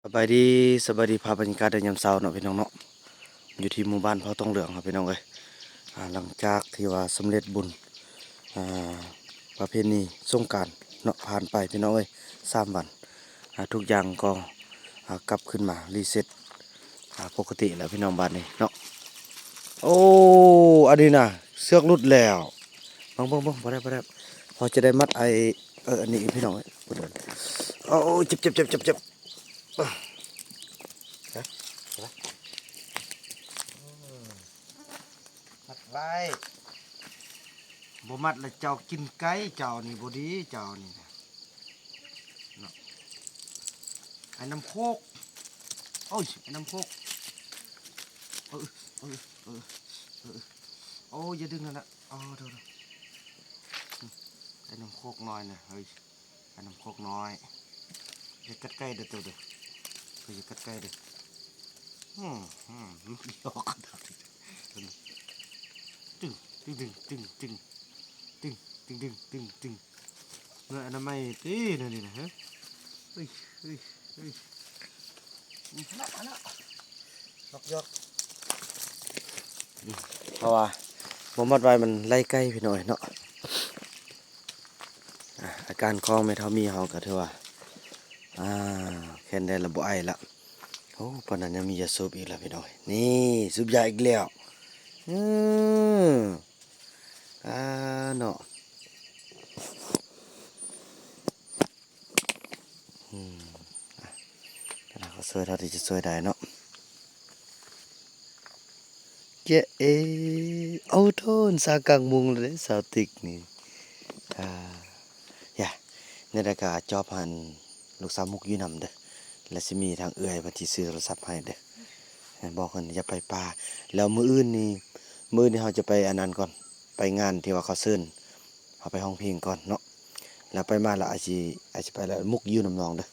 ສະບາຍດີ ສະບາຍດີ ພາບບັນຍາກາດໃນຍາມເຊົ້າເນາະພີ່ນ້ອງເນາະ ຢູ່ທີ່ໝູ່ບ້ານເຜົ່າຕອງເຫຼືອງເຮົາພີ່ນ້ອງເອີຍ. ອ່າ ຫຼັງຈາກທີ່ວ່າສຳເລັດບຸນ ອ່າ ປະເພນີສົງການເນາະ ຜ່ານໄປພີ່ນ້ອງເອີຍ ສາມວັນ ອ່າ ທຸກຢ່າງກໍ ອ່າ ກັບຄືນມາຣີເຊັດ ອ່າ ປົກກະຕິແລ້ວພີ່ນ້ອງ ບາດນີ້ເນາະ. ໂອ້ ອັນນີ້ນະ ເຊືອກຫຼຸດແລ້ວ ເບິ່ງໆໆ ບໍ່ໄດ້ ບໍ່ໄດ້ ພໍຈະໄດ້ມັດໄອ້ ເອີ ອັນນີ້ພີ່ນ້ອງເອີຍ ໂອ້ ເຈັບໆໆໆ ມັດໄວ້ ບໍ່ມັດລະເຈົ້າກິນໄກ່ ເຈົ້ານີ້ບໍ່ດີ ເຈົ້ານີ້ນະ ເນາະ ໄອ້ນ້ຳໂຄກ ໂອ້ຍ ໄອ້ນ້ຳໂຄກ ເອີ ເອີ ເອີ ເອີ ໂອ້ຍ ຢ່າດຶງນັ້ນນະ ໂອ້ ໂດ ໂດ ໄອ້ນ້ຳໂຄກນ້ອຍນະ ເຮີ້ຍ ໄອ້ນ້ຳໂຄກນ້ອຍ ຢ່າກັດໃກ້ເດີ ໂຕເດີ ເຮີ້ຍ ຢ່າກັດໃກ້ເດີ ອືມ ອືມ ມັນຢອກ ຕຶງ ຕຶງ ຕຶງ ຕຶງ ຕຶງ ຕຶງ ຕຶງ ຕຶງ ຕຶງ ຕຶງ ເນາະ ອະນາໄມຕິ ແນວນີ້ນະ ເຮີ້ຍ ເຮີ້ຍ ເຮີ້ຍ ເຮີ້ຍ ອືມ ເນາະ ເນາະ ຢອກ ຢອກ ອືມ ເພາະວ່າບໍ່ມັດໄວ້ມັນໄລ່ໄກ່ພີ່ນ້ອງເນາະ. ອ່າ ອາການຂອງແມ່ເຖົ້າມີເຮົາກໍຖືວ່າ ອ່າ ແຂນແດດລະບໍ່ໄອລະ. ໂອ້ ປານນັ້ນຍັງມີຢາສູບອີກລະພີ່ນ້ອງ. ນີ້ ສູບຢາອີກແລ້ວ. ເອີ ອ່າ ເນາະ. ອືມ ອ່ະ ເຮົາກໍຊ່ວຍເທົ່າທີ່ຈະຊ່ວຍໄດ້ເນາະ. ເຈເອ ເອົາໂທນ ສາກາງມຸງເລີຍເດ້ ສາວຕິກນີ້. ອ່າ ຢ່າ ແນວໃດກໍຈອບຫັ້ນ ລູກສາວມຸກຢູ່ນຳເດີ ແລ້ວຊິມີທາງເອື້ອຍເພິ່ນຊິຊື້ໂທລະສັບໃຫ້ເດີ. ບອກເພິ່ນຢ່າໄປປ່າ ແລ້ວມື້ອື່ນນີ້ ມື້ອື່ນນີ້ເຮົາຈະໄປອັນນັ້ນກ່ອນ ໄປງານທີ່ວ່າເຂົາເຊີນ ເຮົາໄປຮ້ອງເພງກ່ອນເນາະ ແລ້ວໄປມາແລ້ວອາດຊິ ອາດຊິໄປແລ້ວ ມຸກຢູ່ນຳນ້ອງເດີ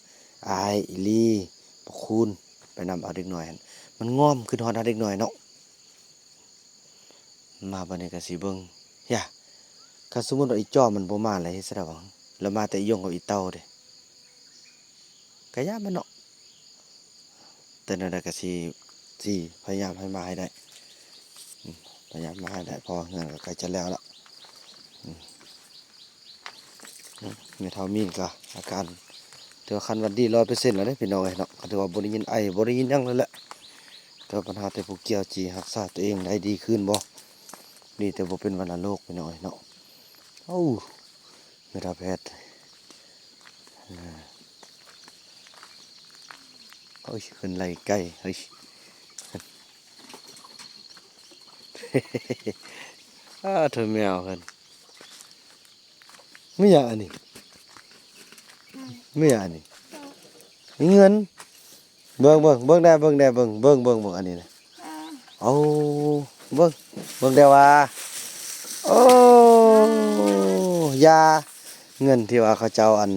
ອ້າຍ ອີ່ຫຼີ ບັກຄູນ ໄປນຳເອົາເດັກນ້ອຍຫັ້ນ ມັນງອມ ຄິດຮອດເດັກນ້ອຍເນາະ. ມາບັດນີ້ກໍຊິເບິ່ງ ຍາ ຄັນສົມມຸດວ່າອີ່ຈ່ອມມັນບໍ່ມາແລ້ວເຮັດຈັ່ງໃດຫວະ ແລ້ວມາແຕ່ອີ່ຢົງກັບອີ່ເຕົ່າເດ ກະຢ້ານມັນເນາະ. ແຕ່ແນວໃດກໍຊິ ຊິພະຍາຍາມໃຫ້ມາໃຫ້ໄດ້ ອືມ ພະຍາຍາມມາໃຫ້ໄດ້ ເພາະວ່າເຮືອນກໍໃກ້ຈະແລ້ວລະ ອືມ. ແມ່ເຖົ້າມີນກໍອາການຖືວ່າຄັນວ່າດີຮ້ອຍເປີເຊັນແລ້ວເດ້ພີ່ນ້ອງເອີຍເນາະ ກໍຖືວ່າບໍ່ໄດ້ຍິນໄອ ບໍ່ໄດ້ຍິນຫຍັງແລ້ວແຫຼະ. ແຕ່ວ່າບັນຫາແຕ່ຜູ້ກ່ຽວຊິຮັກສາຕົວເອງໄດ້ດີຂຶ້ນບໍ່ ດີແຕ່ບໍ່ເປັນວັນນະໂລກພີ່ນ້ອງເອີຍເນາະ. ໂອ້ ແມ່ເຖົ້າແພດ ໂອ້ຍ ເພິ່ນໄລ່ໄກ່ ເຮີ້ຍ ອ້າ ໂທ້ ແມວເພິ່ນ ມີຫຍັງອັນນີ້ ມີຫຍັງອັນນີ້ ມີເງິນ ເບິ່ງ ເບິ່ງ ເບິ່ງແດ່ ເບິ່ງແດ່ ເບິ່ງ ເບິ່ງ ເບິ່ງ ເບິ່ງ ອັນນີ້ນະ ເອົາ ເບິ່ງ ເບິ່ງແດ່ວ່າ ໂອ້ ຢາ ເງິນທີ່ວ່າເຂົາເຈົ້າ ອັນ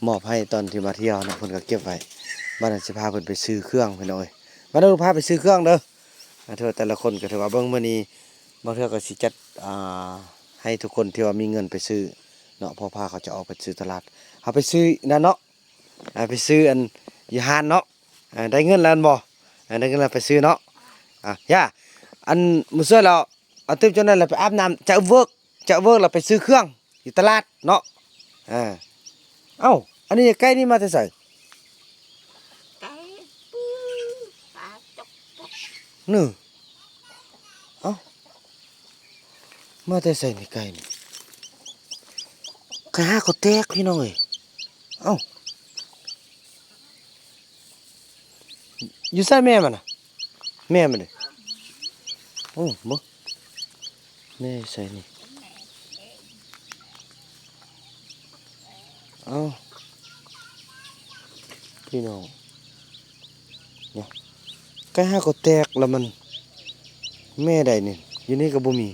ມອບໃຫ້ຕອນທີ່ມາທ່ຽວເນາະ ເພິ່ນກໍເກັບໄວ້ ບັດນັ້ນຊິພາເພິ່ນໄປຊື້ເຄື່ອງພີ່ນ້ອງເອີຍ ບັດນັ້ນພາໄປຊື້ເຄື່ອງເດີ. ອ່າ ຖືວ່າແຕ່ລະຄົນກໍຖືວ່າເບິ່ງ ມື້ນີ້ບາງເທື່ອກໍຊິຈັດ ອ່າ ໃຫ້ທຸກຄົນທີ່ວ່າມີເງິນໄປຊື້ເນາະ ເພາະພາເຂົາຈະອອກໄປຊື້ຕະຫຼາດ ເຮົາໄປຊື້ນັ້ນເນາະ ອ່າ ໄປຊື້ອັນຢູ່ຮ້ານເນາະ ອ່າ ໄດ້ເງິນແລ້ວແມ່ນບໍ່ ອ່າ ໄດ້ເງິນແລ້ວໄປຊື້ເນາະ. ອ່າ ຢ່າ ອັນມື້ຊວຍແລ້ວ ເອົາຕື່ມຈັ່ງນັ້ນແລ້ວໄປອາບນ້ຳ ຈະເວີກ ຈະເວີກແລ້ວໄປຊື້ເຄື່ອງຢູ່ຕະຫຼາດເນາະ. ເອີ ເອົ້າ ອັນນີ້ໄກ່ນີ້ມາແຕ່ໃສ? ໄກ່ ປາຈອກ ນີ້ ເອົ້າ ມາແຕ່ໃສນີ້ໄກ່ນີ້? ໄກ່ຫາກໍແຕກພີ່ນ້ອງເອີຍ ເອົ້າ. ຢູ່ໃສແມ່ມັນນະ? ແມ່ມັນເດ? ໂອ້ ເບິ່ງ ແມ່ຢູ່ໃສນີ້? ເອົ້າ ພີ່ນ້ອງ ນະ ໄກ່ຫາກໍແຕກລະມັນ ແມ່ໃດນີ້? ຢູ່ນີ້ກໍບໍ່ມີ.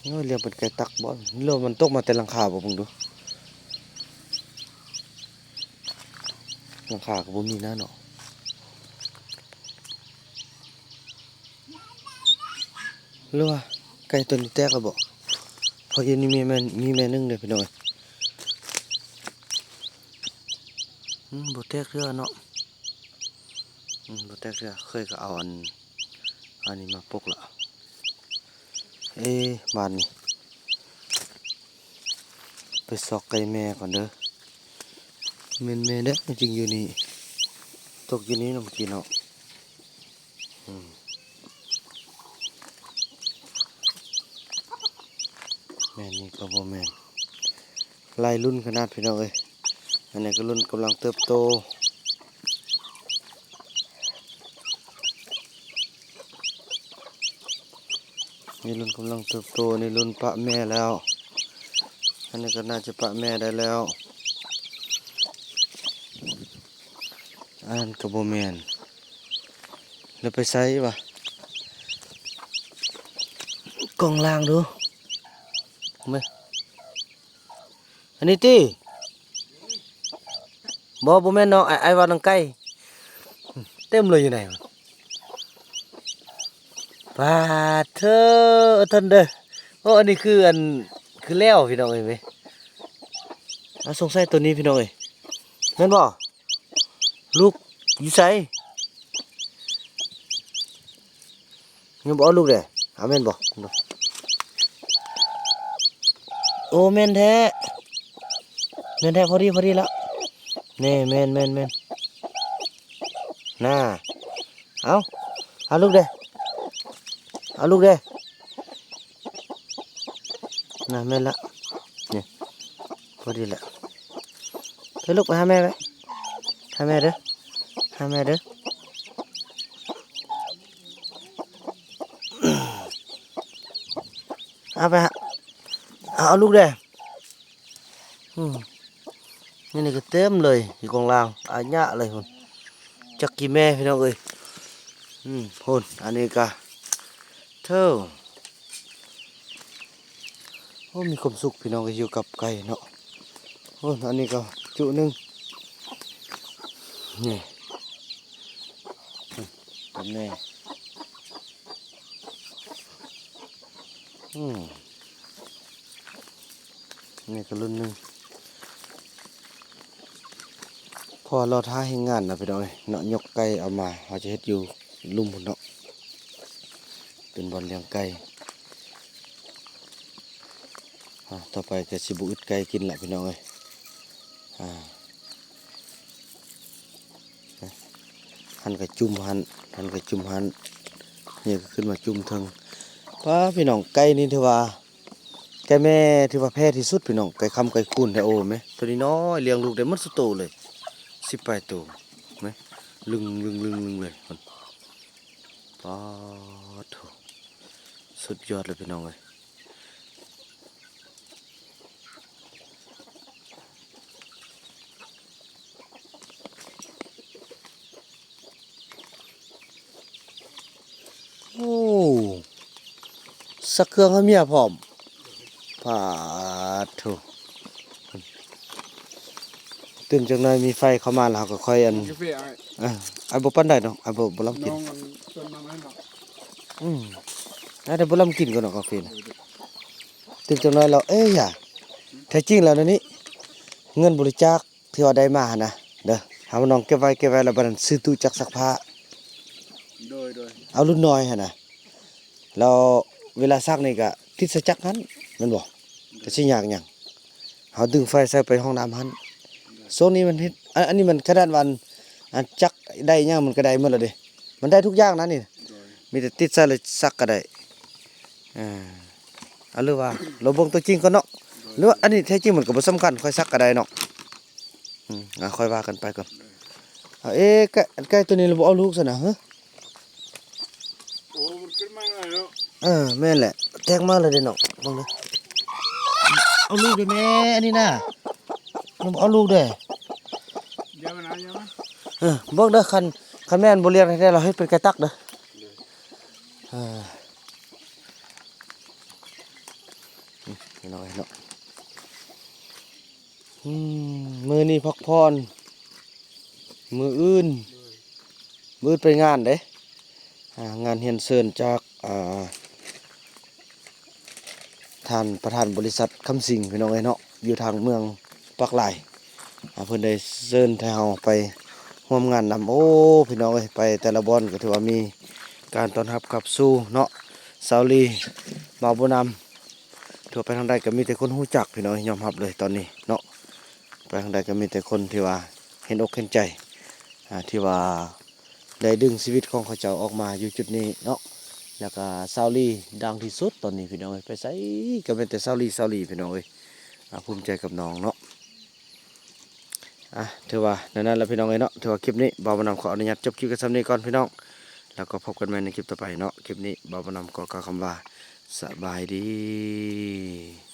ໂອ້ຍ ລ້ຽງເປັນໄກ່ຕັກບໍ່ ຫຼືວ່າມັນຕົກມາແຕ່ຫຼັງຄາບໍ່? ເບິ່ງດູ ຫຼັງຄາກໍບໍ່ມີນະເນາະ ຫຼືວ່າໄກ່ໂຕນີ້ແຕກແລ້ວບໍ? ເພາະຢູ່ນີ້ມີແມ່ ມີແມ່ໜຶ່ງເດ້ພີ່ນ້ອງເອີຍ. ອືມ ບໍ່ແຕກເທື່ອເນາະ. ອືມ ບໍ່ແຕກເທື່ອ. ເຄີຍກໍເອົາອັນ ອັນນີ້ມາປົກລະ. ເອ ບາດນີ້ໄປຊອກໄກ່ແມ່ກ່ອນເດີ. ແມ່ນແມ່ເດ້ ມັນຈຶ່ງຢູ່ນີ້ ຕົກຢູ່ນີ້ເນາະ ເມື່ອກີ້ເນາະ. ອືມ ແມ່ນນີ້ກໍບໍ່ແມ່ນ. ຫຼາຍລຸ້ນຂະໜາດ ພີ່ນ້ອງເອີຍ. ອັນນີ້ກໍລຸ້ນກຳລັງເຕີບໂຕ. ນີ້ລຸ້ນກຳລັງເຕີບໂຕ. ນີ້ລຸ້ນປະແມ່ແລ້ວ. ອັນນີ້ກໍໜ້າຈະປະແມ່ໄດ້ແລ້ວ. ອັນນັ້ນກໍບໍ່ແມ່ນ. ແລ້ວໄປໃສວະ? ກ້ອງລ່າງດູ. ເບິ່ງ ອັນນີ້ຕິ? ບໍ່ ບໍ່ແມ່ນເນາະ. ອ້າຍ ອ້າຍວ່ານາງໄກ່ ເຕັມເລີຍຢູ່ໃນ. ປາດເທີ ທ່ານເດີ. ໂອ້ ອັນນີ້ຄື ອັນ ຄືແລ້ວ ພີ່ນ້ອງເອີຍ. ເອົາ ສົງໄສໂຕນີ້ ພີ່ນ້ອງເອີຍ. ແມ່ນບໍ່? ລູກຢູ່ໃສ? ຍັງບໍ່ອອກລູກເດ້. ເອົາ ແມ່ນບໍ່? ໂອ້ ແມ່ນແທ້ ແມ່ນແທ້. ພໍດີ ພໍດີລະ. ແນ່ ແມ່ນ ແມ່ນ ແມ່ນ. ນາ ເອົາ ເອົາລູກເດ້ ເອົາລູກເດ້. ນະ ແມ່ນລະ ນີ້ ພໍດີລະ. ເດີລູກ ໄປຫາແມ່ໄປ ຫາແມ່ເດີ ຫາແມ່ເດີ. ເອົາໄປຫາ ເອົາ ເອົາລູກເດ້. ອືມ ນີ້ ນີ້ກໍເຕັມເລີຍ ຢູ່ກອງລ່າງ ອາຍະເລີຍພຸ້ນ ຈັກກີ່ແມ່ ພີ່ນ້ອງເອີຍ. ອືມ ພຸ້ນ ອັນນີ້ກະ ເທີ ໂອ້ ມີຄວາມສຸກ ພີ່ນ້ອງເອີຍ ຢູ່ກັບໄກ່ເນາະ. ພຸ້ນ ອັນນີ້ກໍຈຸໜຶ່ງ ນີ້ ອືມ ເປັນແມ່. ອືມ ນີ້ກໍລຸ້ນໜຶ່ງ ເພາະວ່າລໍຖ້າແຮງງານນະ ພີ່ນ້ອງເອີຍເນາະ. ຍົກໄກ່ເອົາມາ ເຮົາຈະເຮັດຢູ່ລຸ່ມພຸ້ນເນາະ ເປັນບ່ອນລ້ຽງໄກ່. ອ່າ ຕໍ່ໄປກໍຊິບໍ່ອຶດໄກ່ກິນລະ ພີ່ນ້ອງເອີຍ. ອ່າ ຫັ້ນກໍຈຸ່ມຫັ້ນ ຫັ້ນກໍຈຸ່ມຫັ້ນ ນີ້ກໍຂຶ້ນມາຈຸ່ມເທິງ. ປ້າ ພີ່ນ້ອງ ໄກ່ນີ້ຖືວ່າ ໄກ່ແມ່ຖືວ່າແພ້ທີ່ສຸດ ພີ່ນ້ອງ. ໄກ່ຄຳໄກ່ຄູນແທ້. ໂອ້ ແມ່ ໂຕນ້ອຍໆ ລ້ຽງລູກໄດ້ໝົດສຸໂຕເລີຍ ສິບປາຍໂຕ ແມ່ ລຶ້ງໆໆໆ ເລີຍ. ປ້າໂທ້ ສຸດຍອດເລີຍ ພີ່ນ້ອງເອີຍ. ໂອ້ ຊັກເຄື່ອງໃຫ້ເມຍພ້ອມ. ປາດໂທ້ ຕື່ມຈັກໜ້ອຍມີໄຟເຂົ້າມາແລ້ວ ເຮົາກໍຄ່ອຍອັນ ກາເຟອ້າຍ ເອີ ອ້າຍບໍ່ປານໃດເນາະ ອ້າຍບໍ່ ບໍ່ລຳກິນ. ນ້ອງອັນ ເຕີມນ້ຳໃຫ້ເນາະ. ອືມ ອ້າຍແຕ່ບໍ່ລຳກິນກ່ອນເນາະ ກາເຟນະ. ຕື່ມຈັກໜ້ອຍແລ້ວ ເອີຍ ຢ່າ ແທ້ຈິງແລ້ວນະນີ້ ເງິນບໍລິຈາກ ທີ່ວ່າໄດ້ມາຫັ້ນນະເດີ ເຮົານ້ອງເກັບໄວ້ ເກັບໄວ້ ແລ້ວບັດນັ້ນຊື້ຕູ້ຈັກຊັກຜ້າ. ໂດຍ ໂດຍ ເອົາລຸ້ນນ້ອຍຫັ້ນນະ ແລ້ວເວລາຊັກນີ້ກະຕິດໃສ່ຈັກຫັ້ນແມ່ນບໍ່? ໂດຍ ກະຊິຍາກຫຍັງ ເຮົາດຶງໄຟໃສ່ໄປຫ້ອງນ້ຳຫັ້ນ. ໂດຍ ຊ່ວງນີ້ມັນເຮັດ ອັນ ອັນນີ້ມັນຂະໜາດວ່າ ອັນ ຈັກໄດ້ຫຍັງມັນກະໄດ້ໝົດແລ້ວເດ້ ມັນໄດ້ທຸກຢ່າງນະນີ້. ໂດຍ ມີແຕ່ຕິດໃສ່ແລ້ວຊັກກະໄດ້. ອ່າ ເອົາ ຫຼືວ່າລອງເບິ່ງຕົວຈິງກ່ອນເນາະ. ໂດຍ ຫຼືວ່າອັນນີ້ແທ້ຈິງມັນກໍບໍ່ສຳຄັນ ຄ່ອຍຊັກກໍໄດ້ເນາະ. ອືມ ອ່າ ຄ່ອຍວ່າກັນໄປກ່ອນ. ໂດຍ ເອົາ ເອ ໄກ່ ໄກ່ຕົວນີ້ລະບໍ່ເອົາລູກຊັ້ນນະ ຮະ? ໂອ້ ມັນຂຶ້ນມາແລ້ວເນາະ. ເອີ ແມ່ນແຫຼະ ແຕກມາແລ້ວເດ້ເນາະ. ເບິ່ງເດີ ເອົາລູກເດ້ແມ່ ອັນນີ້ນະ ມັນບໍ່ເອົາລູກເດ້. ຢ່າມານະ ຢ່າມາ. ເອີ ເບິ່ງເດີ ຄັນ ຄັນແມ່ນບໍ່ລ້ຽງແທ້ໆ ລາວເຮັດເປັນໄກ່ຕັກເດີ. ໂດຍ ເອີ ພີ່ນ້ອງເອີຍເນາະ ອືມ ມື້ນີ້ພັກຜ່ອນ ມື້ອື່ນ ມື້ອື່ນໄປງານເດ້ ອ່າ ງານຮຽນເຊີນຈາກ ອ່າ ທ່ານປະທານບໍລິສັດຄຳສິງ ພີ່ນ້ອງເອີຍເນາະ ຢູ່ທາງເມືອງປາກລາຍ. ອ່າ ເພິ່ນໄດ້ເຊີນໃຫ້ເຮົາໄປຮ່ວມງານນຳ. ໂອ້ ພີ່ນ້ອງເອີຍ ໄປແຕ່ລະບ່ອນກໍຖືວ່າມີການຕ້ອນຮັບຂັບສູ່ເນາະ. ສາວລີ ບ່າວບຸນນຳ ຖືວ່າໄປທາງໃດກໍມີແຕ່ຄົນຮູ້ຈັກ ພີ່ນ້ອງເອີຍ ຍອມຮັບເລີຍຕອນນີ້ເນາະ. ໄປທາງໃດກໍມີແຕ່ຄົນທີ່ວ່າເຫັນອົກເຫັນໃຈ ອ່າ ທີ່ວ່າ ໄດ້ດຶງຊີວິດຂອງເຂົາເຈົ້າອອກມາຢູ່ຈຸດນີ້ເນາະ. ແລ້ວກໍສາວລີດັງທີ່ສຸດຕອນນີ້ ພີ່ນ້ອງເອີຍ ໄປໃສກໍແມ່ນແຕ່ສາວລີ ສາວລີ ພີ່ນ້ອງເອີຍ. ອ່າ ພູມໃຈກັບນ້ອງເນາະ. ອ່າ ຖືວ່າແນວນັ້ນລະ ພີ່ນ້ອງເອີຍເນາະ. ຖືວ່າຄລິບນີ້ບ່າວບຸນນຳຂໍອະນຸຍາດຈົບຄລິບກັນສ່ຳນີ້ກ່ອນ ພີ່ນ້ອງ ແລ້ວກໍພົບກັນໃໝ່ໃນຄລິບຕໍ່ໄປເນາະ. ຄລິບນີ້ບ່າວບຸນນຳຂໍກ່າວຄຳວ່າ ສະບາຍດີ.